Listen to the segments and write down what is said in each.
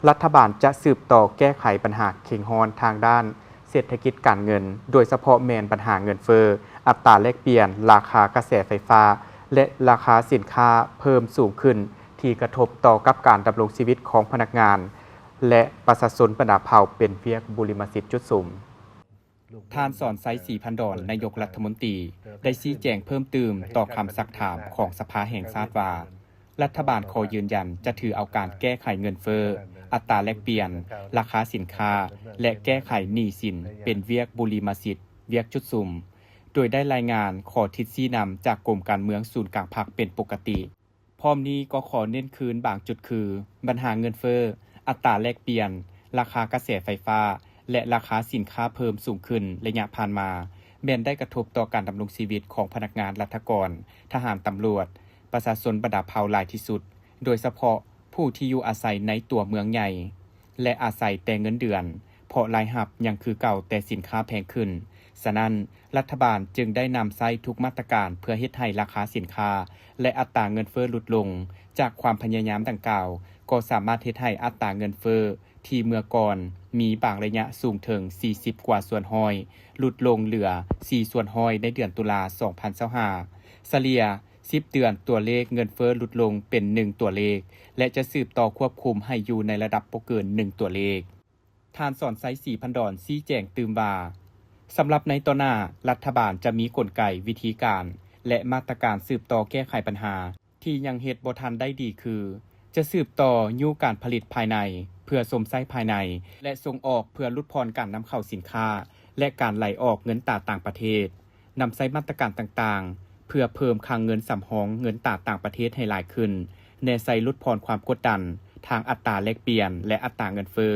ລັດຖະບານຈະສືບຕໍ່ແກ້ໄຂບັນຫາເຄັ່ງຮ້ອນທາງດ້ານເສດຖະກິດການເງິນ, ໂດຍສະເພາະແມ່ນບັນຫາເງິນເຟີ້, ອັດຕາແລກປ່ຽນ, ລາຄາກະແສໄຟຟ້າ ແລະ ລາຄາສິນຄ້າເພີ່ມສູງຂຶ້ນ ທີ່ກະທົບຕໍ່ກັບການດຳລົງຊີວິດຂອງພະນັກງານ ແລະ ປະຊາຊົນບັນດາເຜົ່າເປັນວຽກບຸລິມະສິດຈຸດສຸມ. ທ່ານ ສອນໄຊ ສີພັນດອນ ນາຍົກລັດຖະມົນຕີ ໄດ້ຊີ້ແຈງເພີ່ມຕື່ມຕໍ່ຄຳຊັກຖາມຂອງສະພາແຫ່ງຊາດວ່າ ລັດຖະບານຂໍຢືນຢັນຈະຖືເອົາການແກ້ໄຂເງິນເຟີ້, ອັດຕາແລກປ່ຽນ, ລາຄາສິນຄ້າ ແລະ ແກ້ໄຂໜີ້ສິນເປັນວຽກບຸລິມະສິດ, ວຽກຈຸດສຸມ, ໂດຍໄດ້ລາຍງານຂໍ້ທິດຊີ້ນຳຈາກກົມການເມືອງສູນກາງພັກເປັນປົກກະຕິ. ພ້ອມນີ້ກໍຂໍເນັ້ນຄືນບາງຈຸດຄື ບັນຫາເງິນເຟີ້, ອັດຕາແລກປ່ຽນ, ລາຄາກະແສໄຟຟ້າ ແລະ ລາຄາສິນຄ້າເພີ່ມສູງຂຶ້ນໄລຍະຜ່ານມາ ແມ່ນໄດ້ກະທົບຕໍ່ການດຳລົງຊີວິດຂອງພະນັກງານລັດຖະກອນ, ທະຫານ, ຕຳຫຼວດ, ປະຊາຊົນບັນດາເຜົ່າຫຼາຍທີ່ສຸດ, ໂດຍສະເພາະຜູ້ທີ່ຢູ່ອາໄສໃນຕົວເມືອງໃຫຍ່ ແລະ ອາໄສແຕ່ເງິນເດືອນ, ເພາະລາຍຮັບຍັງຄືເກົ່າແຕ່ສິນຄ້າແພງຂຶ້ນ. ສະນັ້ນ, ລັດຖະບານຈຶ່ງໄດ້ນຳໃຊ້ທຸກມາດຕະການເພື່ອເຮັດໃຫ້ລາຄາສິນຄ້າ ແລະ ອັດຕາເງິນເຟີ້ຫຼຸດລົງ. ຈາກຄວາມພະຍາຍາມດັ່ງກ່າວ, ກໍສາມາດເຮັດໃຫ້ອັດຕາເງິນເຟີ້ທີ່ເມື່ອກ່ອນມີບາງໄລຍະສູງເຖິງສີ່ສິບກວ່າສ່ວນຮ້ອຍ ຫຼຸດລົງເຫຼືອສີ່ສ່ວນຮ້ອຍໃນເດືອນຕຸລາ ສອງພັນຊາວຫ້າ. ສະເລ່ຍສິບເດືອນຕົວເລກເງິນເຟີ້ຫຼຸດລົງເປັນໜຶ່ງຕົວເລກ ແລະ ຈະສືບຕໍ່ຄວບຄຸມໃຫ້ຢູ່ໃນລະດັບບໍ່ເກີນໜຶ່ງຕົວເລກ. ທ່ານ ສອນໄຊ ສີພັນດອນ ຊີ້ແຈງຕື່ມວ່າ ສຳລັບໃນຕໍ່ໜ້າ, ລັດຖະບານຈະມີກົນໄກ, ວິທີການ ແລະ ມາດຕະການສືບຕໍ່ແກ້ໄຂບັນຫາທີ່ຍັງເຮັດບໍ່ທັນໄດ້ດີຄື ຈະສືບຕໍ່ຍູ້ການຜະລິດພາຍໃນເພື່ອຊົມໃຊ້ພາຍໃນ ແລະ ສົ່ງອອກເພື່ອຫຼຸດຜ່ອນການນຳເຂົ້າສິນຄ້າ ແລະ ການໄຫຼອອກເງິນຕາຕ່າງປະເທດ. ນຳໃຊ້ມາດຕະການຕ່າງໆ ເພື່ອເພີ່ມຄັງເງິນສຳຮອງເງິນຕາຕ່າງປະເທດໃຫ້ຫຼາຍຂຶ້ນ, ແນໃສ່ຫຼຸດຜ່ອນຄວາມກົດດັນທາງອັດຕາແລກປ່ຽນ ແລະ ອັດຕາເງິນເຟີ້.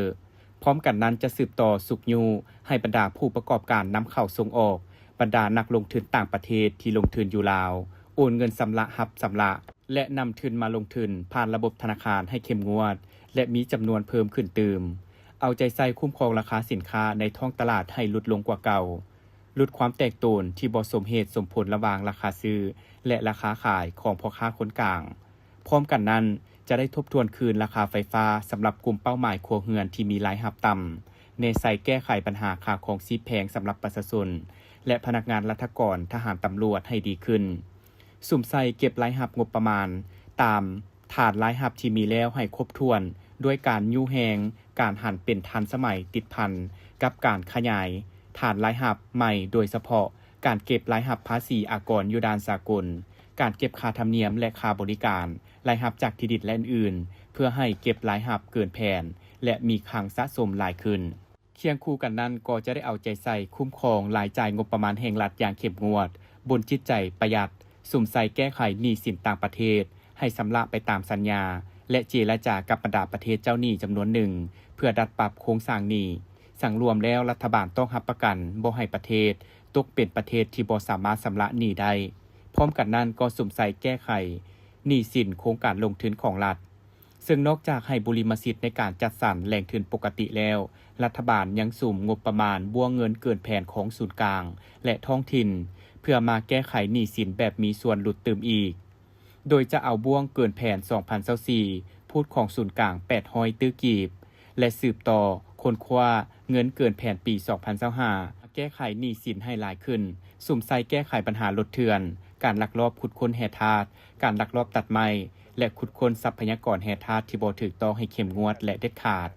ພ້ອມກັນນັ້ນຈະສືບຕໍ່ຊຸກຍູ້ໃຫ້ບັນດາຜູ້ປະກອບການນຳເຂົ້າສົ່ງອອກ, ບັນດານັກລົງທຶນຕ່າງປະເທດທີ່ລົງທຶນຢູ່ລາວ, ໂອນເງິນຊຳລະຮັບຊຳລະ ແລະ ນຳທຶນມາລົງທຶນຜ່ານລະບົບທະນາຄານໃຫ້ເຂັ້ມງວດ ແລະ ມີຈຳນວນເພີ່ມຂຶ້ນຕື່ມ. ເອົາໃຈໃສ່ຄຸ້ມຄອງລາຄາສິນຄ້າໃນທ້ອງຕະຫຼາດໃຫ້ຫຼຸດລົງກວ່າເກົ່າ. ຫຼຸດຄວາມແຕກໂຕນທີ່ບໍ່ສົມເຫດສົມຜົນລະຫວ່າງລາຄາຊື້ ແລະ ລາຄາຂາຍຂອງພໍ່ຄ້າຄົນກາງ. ພ້ອມກັນນັ້ນ, ຈະໄດ້ທົບທວນຄືນລາຄາໄຟຟ້າສຳລັບກຸ່ມເປົ້າໝາຍຄົວເຮືອນທີ່ມີລາຍຮັບຕ່ຳ, ແນໃສ່ແກ້ໄຂບັນຫາຄ່າຄອງຊີບແພງສຳລັບປະຊາຊົນ ແລະ ພະນັກງານລັດຖະກອນ, ທະຫານ, ຕຳຫຼວດໃຫ້ດີຂຶ້ນ. ສຸມໃສ່ເກັບລາຍຮັບງົບປະມານຕາມຖານລາຍຮັບທີ່ມີແລ້ວໃຫ້ຄົບຖ້ວນ ດ້ວຍການຍູ້ແຮງການຫັນເປັນທັນສະໄໝ ຕິດພັນກັບການຂະຫຍາຍຖານລາຍຮັບໃໝ່, ໂດຍສະເພາະການເກັບລາຍຮັບພາສີອາກອນຢູ່ດ່ານສາກົນ, ການເກັບຄ່າທຳນຽມ ແລະ ຄ່າບໍລິການ, ລາຍຮັບຈາກທີ່ດິນ ແລະ ອື່ນໆ ເພື່ອໃຫ້ເກັບລາຍຮັບເກີນແຜນ ແລະ ມີຄັງສະສົມຫຼາຍຂຶ້ນ. ຄຽງຄູ່ກັນນັ້ນກໍຈະໄດ້ເອົາໃຈໃສ່ຄຸ້ມຄອງລາຍຈ່າຍງົບປະມານແຫ່ງລັດຢ່າງເຂັ້ມງວດ, ບົນຈິດໃຈປະຢັດ, ສຸມໃສ່ແກ້ໄຂໜີ້ສິນຕ່າງປະເທດໃຫ້ຊຳລະໄປຕາມສັນຍາ ແລະ ເຈລະຈາກັບບັນດາປະເທດເຈົ້າໜີ້ຈຳນວນໜຶ່ງ ເພື່ອດັດປັບໂຄງສ້າງໜີ້. ສັງລວມແລ້ວ, ລັດຖະບານຕ້ອງຮັບປະກັນບໍ່ໃຫ້ປະເທດຕົກເປັນປະເທດທີ່ບໍ່ສາມາດຊຳລະໜີ້ໄດ້. ພ້ອມກັນນັ້ນກໍສຸມໃສ່ແກ້ໄຂໜີ້ສິນໂຄງການລົງທຶນຂອງລັດ. ເຊິ່ງນອກຈາກໃຫ້ບຸລິມະສິດໃນການຈັດສັນແຫຼ່ງທຶນປົກກະຕິແລ້ວ, ລັດຖະບານຍັງສຸມງົບປະມານບ້ວງເງິນເກີນແຜນຂອງສູນກາງ ແລະ ທ້ອງຖິ່ນ ເພື່ອມາແກ້ໄຂໜີ້ສິນແບບມີສ່ວນຫຼຸດຕື່ມອີກ, ໂດຍຈະເອົາບ້ວງເກີນແຜນສອງພັນຊາວສີ່ ພູດຂອງສູນກາງແປດຮ້ອຍຕື້ກີບ ແລະ ສືບຕໍ່ຄົ້ນຄວ້າເງິນເກີນແຜນປີສອງພັນຊາວຫ້າ ແກ້ໄຂໜີ້ສິນໃຫ້ຫຼາຍຂຶ້ນ, ສຸມໃສ່ແກ້ໄຂບັນຫາລົດເຖື່ອນ, ການລັກລອບຂຸດຄົ້ນແຮ່ທາດ, ການລັກລອບຕັດໄມ້ ແລະ ຂຸດຄົ້ນຊັບພະຍາກອນແຮ່ທາດທີ່ບໍ່ຖືກຕ້ອງໃຫ້ເຂັ້ມງວດ ແລະ ເດັດຂາດ.